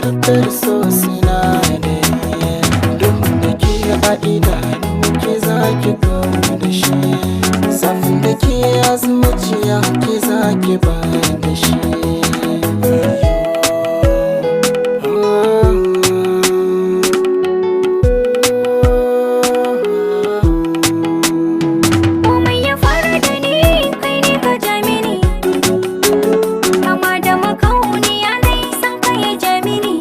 Tsaftar so sinadari. Duhun da ke a idanu ke za ki kawo da shi. Zafin da ke a zuciya ke za ki ba da shi. Komai ya faru da ni, kai ne ka ja mini. Kama da makauniya na yi san ka ya ja mini.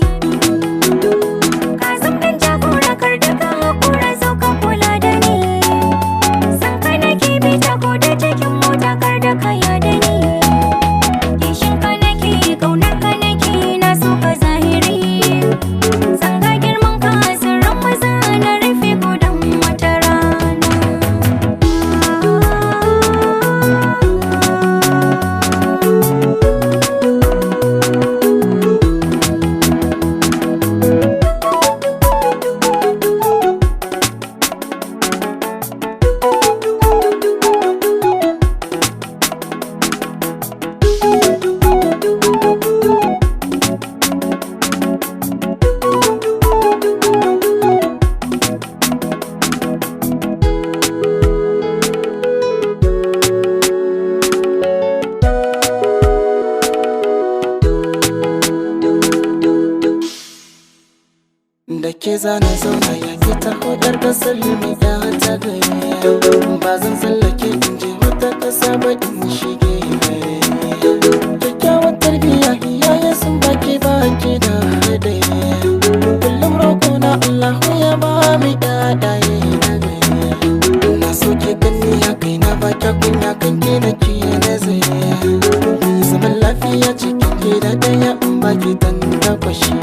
Ka zam ɗan jagora kar da ka haƙura, zo ka kula da ni. San ka nake bi ta ko da cikin mota, kar da ka yada ni. Kishin ka nake, ƙaunar ka nake, na so ka zahiri. San ga girman ka, sirrin maza na rufe ko don wata rana. Da ke zana zauna ya ke ta hudar kasar mai ya ta gari. Ba zan tsallake in je wata kasa ba in shige gari. Kyakkyawar tarbiyya iyaye sun baki baki da hadari. Kullum roƙo na Allahu ya ba mu ƴaƴaye na gari. Na so ki gani ya kai na ba kya kunya kan ki na ki nazari. Zaman lafiya cikin gida ɗaya in baki tan takwashi.